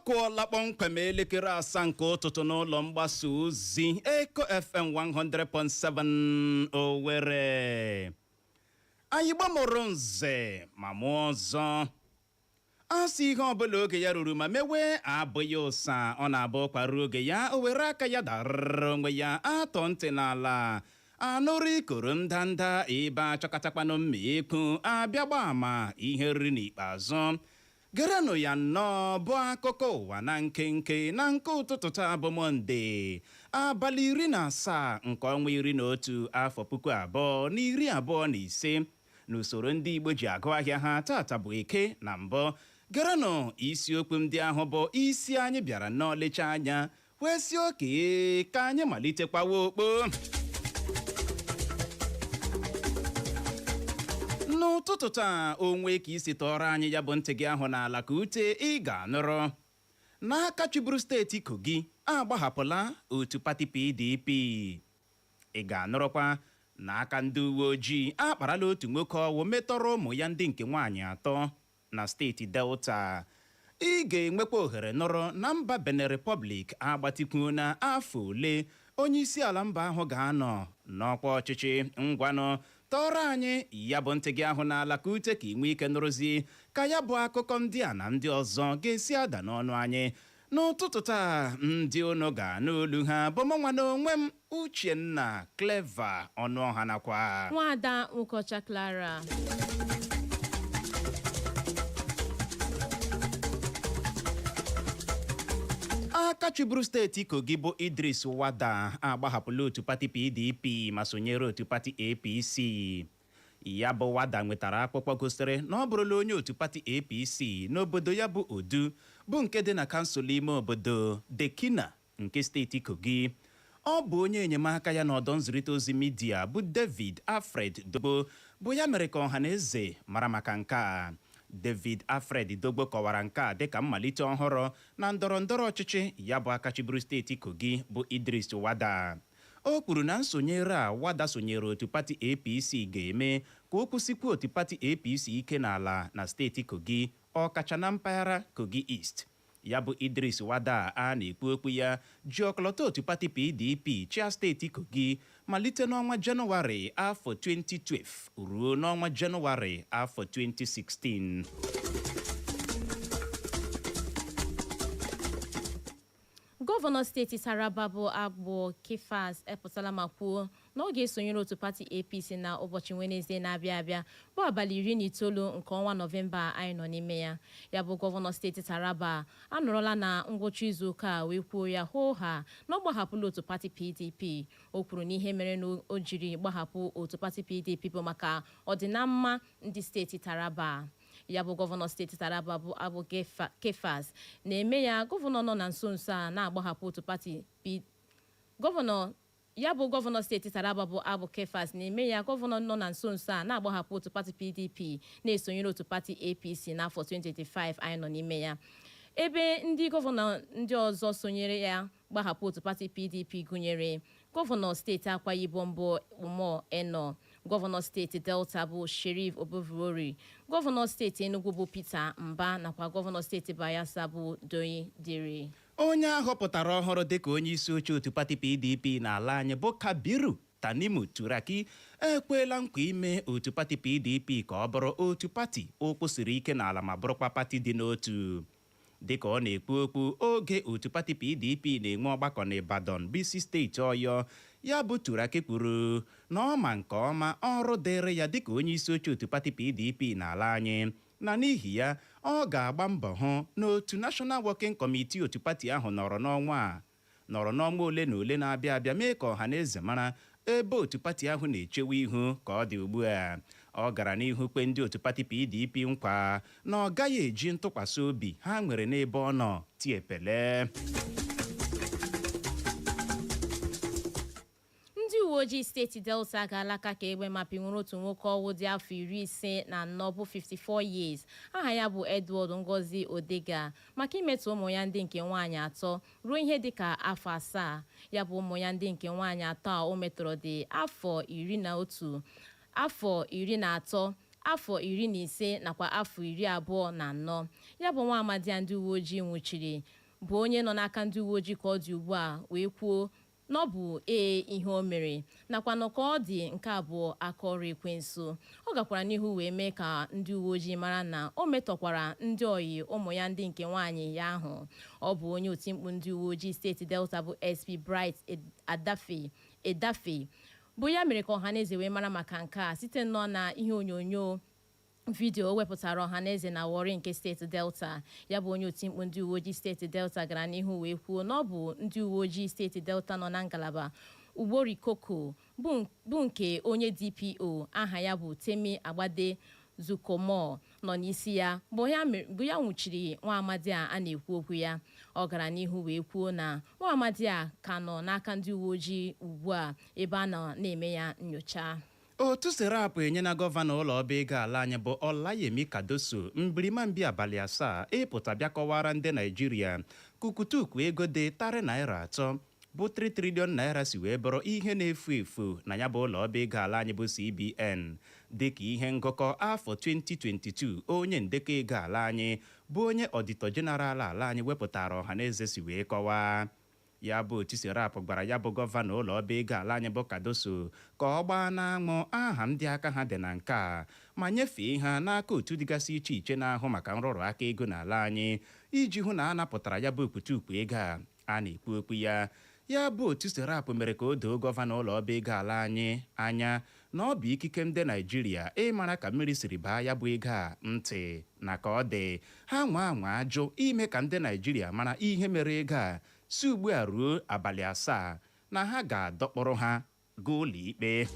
Kụọla kpọmkwem elekere 7 nke ụtụtụ n'ụlọ mgbasa ozi Eko FM 100.7 Owerri. Anyị gbamụrụ nze ma mụọ ọzọ. A sị ihe ọbụla oge ya ruru ma mewe abụghị ụsa, ọ na-abụ kwaruo oge ya, o were aka ya dara onwe ya. Atọ ntị n'ala anụrụ ikoro ndanda, ebe achọkatakwanụ mma ekwu abịa gba ama ihe riri n'ikpeazụ. Gerenụ ya nnọọ bụ akụkọ ụwa na nkenke na nke ụtụtụ taa bụ Mọnde, abalị 17 nke ọnwa 11, afọ 2025. N'usoro ndị Igbo ji agụ ahịa ha, tata bụ Eke na mbụ. Gerenụ isiokwu ndị ahụ bụ isi anyị bịara nnọọ lecha anya wee si oke ka anyị malitekwawa okpo. N'ụtụtụ taa, onwe ka isi tọọrọ anyị ya bụ ntị gị ahụ n'ala ka ute, ị ga-anụrụ n'aka chịburu steeti Kogi agbahapụla otu pati PDP. Ị ga-anụrụkwa na aka ndị uwe ojii akparala otu nwoke ọwụ metọrọ ụmụ ya ndị nke nwaanyị atọ na steeti Delta. Ị ga-enwekwa ohere nụrụ na mba Benin Republic agbatịkwuo na afọ ole onye isi ala mba ahụ ga-anọ n'ọkwa ọchịchị. Ngwanụ, tọọrọ anyị ya bụ ntị gị ahụ n'ala ka ute, ka ị nwee ike nụrụzi ka ya bụ akụkọ ndị a na ndị ọzọ ga-esi ada n'ọnụ anyị n'ụtụtụ taa. Ndị unu ga-anụ olu ha bụ mụ nwa n'onwe m, Uchenna Clever Ọnụọha, nakwa Nwaada Nwokocha Clara. Aka chịburu steeti Kogi bụ Idris Wada agbahapụla otu pati PDP ma sonyere otu pati APC. Ya bụ Wada nwetara akwụkwọ gosiri na ọ bụrụla onye otu pati APC n'obodo ya bụ Odu, bụ nke dị na kansụl ime obodo Dekina nke steeti Kogi. Ọ bụ onye enyemaka ya n'ọdọ nzirịta ozi midia bụ David Alfred Dogbo bụ ya mere ka ọha na eze mara maka nke a. David Alfred Dogbo kọwara nke a dịka mmalite ọhụrụ na ndọrọ ndọrọ ọchịchị ya bụ aka chịburu steeti Kogi bụ Idris Wada. O kwuru na nsonyere a Wada sonyere otu pati APC ga-eme ka o kwụsịkwuo otu pati APC ike n'ala na steeti Kogi, ọkacha na mpaghara Kogi East. Ya bụ Idris Wada a na-ekwu okwu ya ji ọkọlọtọ otu pati PDP chịa steeti Kogi malite n'ọnwa Jenụwarị afọ 2012 ruo n'ọnwa Jenụwarị afọ 2016. Gọvanọ steeti Taraba bụ Agbu Kefas epụtala ma kwuo na ọ ga-esonyere otu pati APC na ụbọchị Wenezdee na-abịa abịa, bụ abalị 19 nke ọnwa Nọvemba anyị nọ n'ime ya. Ya bụ gọvanọ steeti Taraba anọrọla na ngwụcha izu ụka a wee kwuo ya hoo ha na ọ gbahapụla otu pati PDP. O kwuru na ihe mere na o jiri gbahapụ otu pati PDP bụ maka ọdịnamma ndị steeti Taraba. Ya bụ gọvanọ steeti Taraba bụ Agbu Kefas na-eme ya gọvanọ nọ na nso nso a na-agbahapụ otu pati P gọvanọ ya bụ gọvanọ steeti Taraba bụ Agbu Kefas na-eme ya gọvanọ nọ na nso nso a na-agbahapụ otu pati PDP na-esonyere otu pati APC n'afọ 2025 anyị nọ n'ime ya, ebe ndị gọvanọ ndị ọzọ sonyere ya gbahapụ otu pati PDP gụnyere gọvanọ steeti Akwa Ibom bụ Umo Eno, gọvanọ steeti Delta bụ Sheriff Oborevwori, gọvanọ steeti Enugu bụ Peter Mba, nakwa gọvanọ steeti Bayelsa bụ Douye Diri. Onye a họpụtara ọhụrụ dịka onye isi oche otu pati PDP n'ala anyị bụ Kabiru Tanimu Turaki ekwela nkwa ime otu pati PDP ka ọ bụrụ otu pati ụkwụ siri ike n'ala ma bụrụkwa pati dị n'otu. Dịka ọ na-ekwu okwu oge otu pati PDP na-enwe ọgbakọ n'Ibadan bụ isi steeti Ọyọ, ya bụ Turaki kwuru na ọ ma nke ọma ọrụ dịrị ya dịka onye isi oche otu pati PDP n'ala anyị, na n'ihi ya ọ ga-agba mbọ hụ na otu National Working Committee otu pati ahụ nọrọ n'ọnwa a nọrọ n'ọnwa ole na ole na-abịa abịa mee ka ọha na eze mara ebe otu pati ahụ na-echewe ihu ka ọ dị ugbu a. Ọ gara n'ihu kwe ndị otu pati PDP nkwa na ọ gaghị eji ntụkwasị obi ha nwere n'ebe ọ nọ tiepele. Ndị uwe ojii steeti Delta agaala aka ka egbe ma pinwuru otu nwoke ọwụ dị afọ 54 bụ 54 years, aha ya bụ Edward Ngozi Odega, maka imetọ ụmụ ya ndị nke nwaanyị atọ ruo ihe dịka afọ 7. Ya bụ ụmụ ya ndị nke nwaanyị atọ a o metọrọ dị afọ 11, afọ 13, Afọ 15 nakwa afọ 24. Ya bụ nwa amadi a ndị uwe ojii nwụchiri bụ onye nọ n'aka ndị uwe ojii ka ọ dị ugbu a, wee kwuo na ọ bụ ee, ihe o mere nakwa na ka ọ dị nke abụọ aka ọrụ ekwensu. Ọ gakwara n'ihu wee mee ka ndị uwe ojii mara na o metọkwara ndị oyi ụmụ ya ndị nke nwaanyị ya ahụ. Ọ bụ onye otimkpu ndị uwe ojii steeti Delta bụ SP Bright Adafe Edafe bụ ya mere ka ọhaneze wee mara maka nke a site nnọọ na ihe onyonyo vidiyo o wepụtara ọhaneze na Warri nke steeti Delta. Ya bụ onye otimkpu ndị uwe ojii steeti Delta gara n'ihu wee kwuo na ọ bụ ndị uwe ojii steeti Delta nọ na ngalaba Ugborikoko bụ nke onye DPO aha ya bụ Temi Agbade Zukomo nọ n'isi ya bụ ya nwụchiri nwa amadi a a na-ekwu okwu ya. Ọ gara n'ihu wee kwuo na nwa amadi a ka nọ n'aka ndị uwe ojii ugbu a, ebe a nọ na-eme ya nyocha. Otu Serap enyela gọvanọ ụlọ ọba ego ala anyị bụ Ọlayemi Kadoso mbirimambi abalị 7 ịpụta bịa kọwara ndị Naijiria kukutuku ego dị tarị naira 3 bụ 3 trillion naira si wee bụrụ ihe na-efu efu na ya bụ ụlọ ọba ego ala anyị bụ CBN, dịka ihe ngụkọ afọ 2022 onye ndekọ ego ala anyị bụ onye Auditor General ala anyị wepụtara ọhaneze si wee kọwaa. Ya bụ otu Serap gwara ya bụ gọvanọ ụlọ ọba ego ala anyị bụ Kadoso ka ọ gbaa n'anwụ aha ndị aka ha dị na nke a ma nyefee ha n'aka otu dịgasị iche iche na-ahụ maka nrụrụ aka ego n'ala anyị iji hụ na a napụtara ya bụ okwutukwu ego a a na-ekwu okwu ya. Ya bụ otu Serap mere ka o doo gọvanọ ụlọ ọba ego ala anyị anya na ọ bụ ikike ndị Naijiria ịmara ka mmiri siri baa ya bụ ego a ntị, na ka ọ dị ha nwa anwa ajụ ime ka ndị Naijiria mara ihe mere ego a si ugbu a ruo abalị 7, na ha ga-adọkpụrụ ha gaa ụlọ ikpe.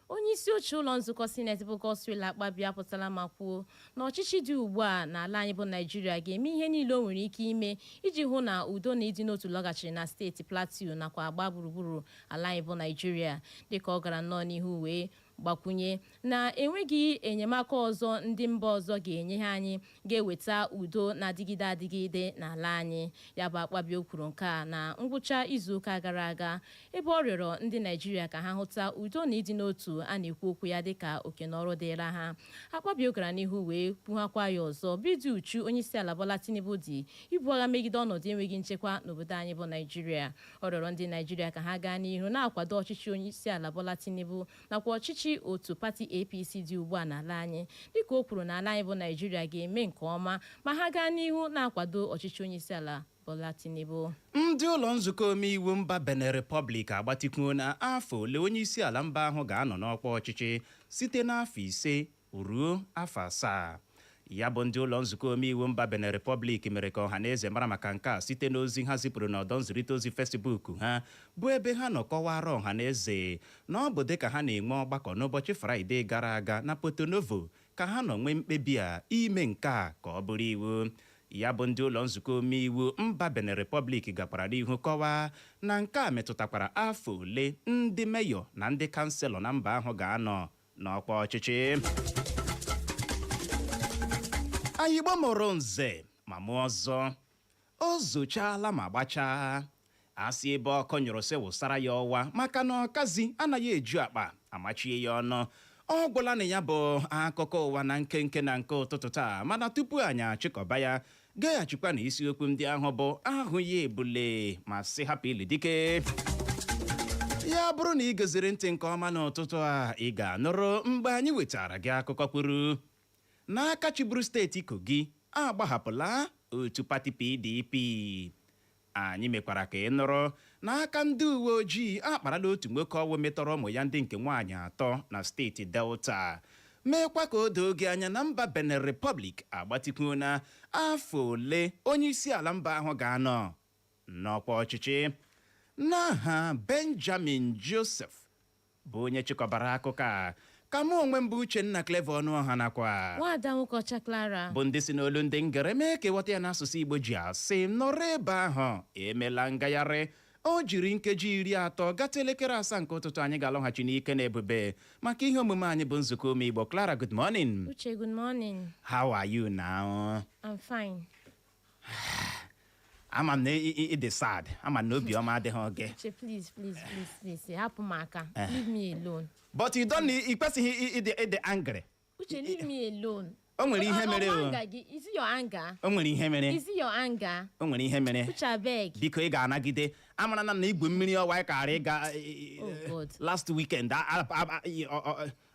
Onye isi oche ụlọ nzukọ sineti bụ Godswill Akpabio apụtala ma kwuo na ọchịchị dị ugbu a n'ala anyị bụ Naijiria ga-eme ihe niile o nwere ike ime iji hụ na udo na ịdị n'otu lọghachiri na steeti Plateau nakwa agba gburugburu ala anyị bụ Naijiria, dịka ọ gara nnọọ n'ihu wee gbakwunye na enweghị enyemaka ọzọ ndị mba ọzọ ga-enye ha anyị ga-eweta udo na-adịgide adịgide n'ala anyị. Ya bụ Akpabio kwuru nke a na ngwụcha izuụka gara aga, ebe ọ rịọrọ ndị Naijiria ka ha hụta udo na ịdị n'otu a na-ekwu okwu ya dịka oke n'ọrụ dịra ha. Akpabio gara n'ihu wee kwughakwa ya ọzọ bido uchu onyeisiala Bola Tinubu dị ibu agha megide ọnọdụ enweghị nchekwa n'obodo anyị bụ Naijiria. Ọ rịọrọ ndị Naijiria ka ha gaa n'ihu na-akwado ọchịchị onyeisiala Bola Tinubu nakwa ọchịchị otu pati APC dị ugbu a n'ala anyị, dịka o kwuru na ala anyị bụ Naijiria ga-eme nke ọma ma ha gaa n'ihu na-akwado ọchịchị onyeisiala Bola Tinubu. Ndị ụlọ nzukọ omeiwu mba Benin Republic agbatịkwuo na afọ ole onye isi ala mba ahụ ga-anọ n'ọkwa ọchịchị site n'afọ 5 ruo afọ 7. Ya bụ ndị ụlọ nzukọ omeiwu mba Benin Republic mere ka ọha na eze mara maka nke a site n'ozi ha zipụrụ n'ọdọ nzirịta ozi Facebook ha, bụ ebe ha nọ kọwara ọha na eze na ọ bụ dịka ha na-enwe ọgbakọ n'ụbọchị Fraịde gara aga na Porto Novo ka ha nọ nwee mkpebi a ime nke a ka ọ bụrụ iwu. Ya bụ ndị ụlọ nzukọ omeiwu mba Benin Republic gakwara n'ihu kọwaa na nke a metụtakwara afọ ole ndị meyọ na ndị kanselọ na mba ahụ ga-anọ n'ọkwa ọchịchị. Anyị gbamụrụ nze ma mụọ ọzọ, o zochaala ma gbachaa, asị ebe ọkụ nyụrụ sị wụsara ya ọwa, maka na ọkazi anaghị eju akpa amachie ya ọnụ. Ọ gwụla na ya bụ akụkọ ụwa na nkenke na nke ụtụtụ taa, mana tupu anyị achịkọba ya, gaghachikwa na isiokwu ndị ahụ bụ ahụ ya ebule ma sị hapụ ili dike. Ya bụrụ na ị goziri ntị nke ọma n'ụtụtụ a, ị ga-anụrụ mgbe anyị wetara gị akụkọ kwuru n'aka chịburu steeti Kogi agbahapụla otu pati PDP. Anyị mekwara ka ị nụrụ n'aka ndị uwe ojii akparala otu nwoke ọwụ metọrọ ụmụ ya ndị nke nwaanyị atọ na steeti Delta, meekwa ka o doo gị anya na mba Benin Republic agbatịkwuo na afọ ole onye isi ala mba ahụ ga-anọ n'ọkwa ọchịchị. N'aha Benjamin Joseph bụ onye chịkọbara akụkọ a, ka mụ onwe m bụ Uchenna Clever Ọnụọha nakwa nwaada Nwokocha Clara bụ ndị si n'olu ndị ngere mee ka ịghọta ya n'asụsụ Igbo ji asị nọrọ ebe ahụ emela ngagharị. O jiri nkeji 30 gata elekere 7 nke ụtụtụ, anyị ga-alọghachi n'ike na ebube maka ihe omume anyị bụ nzukọ ụmụ Igbo. Clara, good morning. Uche, good morning. How are you now? I'm fine. Ama m na ị dị sad, ama m na obiọma adịghị gị. Uche, please, please, please, please, hapụ m aka. Leave me alone. But you don't need, ị kwesịghị ịdị angry. Uche, leave me alone. O nwere ihe mere Ọ o. anger gị? Is it your anger? O nwere ihe mere. Is it your anger? O nwere ihe mere. Uche, abeg. Biko, ị ga-anagide. Amara na igwe mmiri ọwa anyị kara ịga Oh, God. last weekend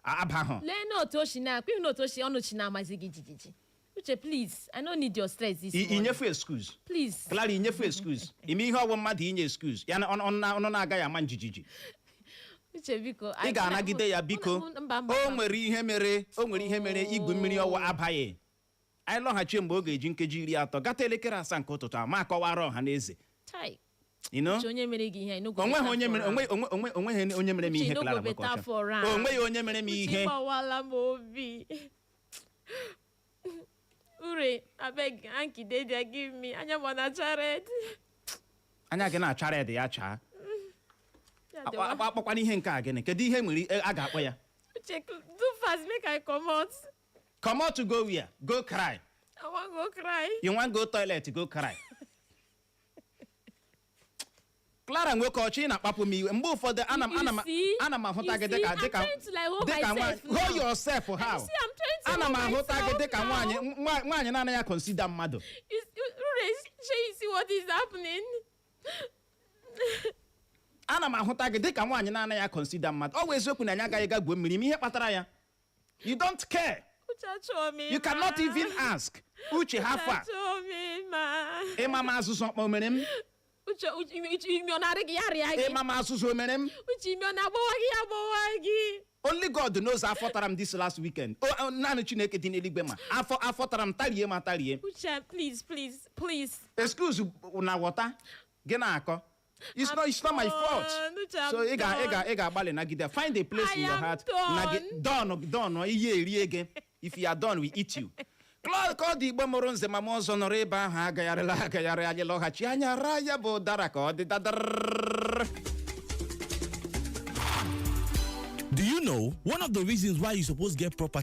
abahụ. Lee n'otu o si na akwa n'otu o si ọnụ chi na-amazi gị jijiji. Uche, please, I no need your stress this morning. Inyefu excuse. Please. Clara, inyefu excuse. Ime ihe ọwụ mmadụ inye excuse ya na ọnụ na-agaghị ama njijiji. Uche, biko. Ị ga-anagide ya, biko. Mba, mba, O mba. nwere ihe mere, o nwere ihe mere igwe mmiri ọwa abaghị. Anyị lọghachi mgbe ọ ga-eji nkeji 30 gata elekere 7 nke ụtụtụ, ama akọwara ọha na eze. Chai. You know? Uche, onye mere gị ihe? Onweghị onye mere, onweghị onye mere m ihe. Clara Nwekọcha, onweghị onye mere m ihe. Uche, gbawala m obi. Ure, abeg, hanky dey there, give me. Anya m ọ na-acha red. Anya gị na-acha red, ya chaa. Ya dịwa. Akpọkwana ihe nke a gịnị? Kedu ihe nwere a ga-akpọ ya? Uche, do fast make I comot. Comot to go where? Go cry? I wan go cry. You wan go toilet go cry? Clara nwoke ọchị, ị na-akpapụ m iwe mgbe ụfọdụ. Ana m ana m ana m ahụta gị dịka dịka nwaanyị. Hold yourself how? Ana m ahụta gị dịka nwaanyị nwaanyị na-anaghị consider mmadụ. Shey you see what is happening? Ana m ahụta gị dịka nwaanyị na-anaghị consider mmadụ. Ọ bụ eziokwu na anyị agaghị ga gwuo mmiri, ma ihe kpatara ya, you don't care. Uche, achọọ m. You cannot even ask Uche how far. Achọọ m ịma. Ịma m azụzụ ọkpọ mere m? Uche, Uche, imi ọ na-arị gị ya rịa gị? Ịma m azụzụ o mere m? Uche, imi ọ na-agbawa gị ya agbawa gị? Only God knows afọ tara m this last weekend. O naanị Chineke dị n'eluigwe ma afọ tara m, tarie ma tarie. Uche, please, please, please. Excuse na water gị na-akọ. It's not my fault. Uche, I'm So ị ga ị ga done. ị ga-agbalị nagide. Find a place I in your am heart. done. Done, done, ihe erie gị. If you are done, we eat you. Ka ọ dị, Igbo mụrụ nze ma m ọzọ, nọrọ ebe ahụ, agagharịla agagharị. Anyị lọghachi anya ra ya bụ ụdara ka ọ dị dadara. Do you know one of the reasons why you suppose get property?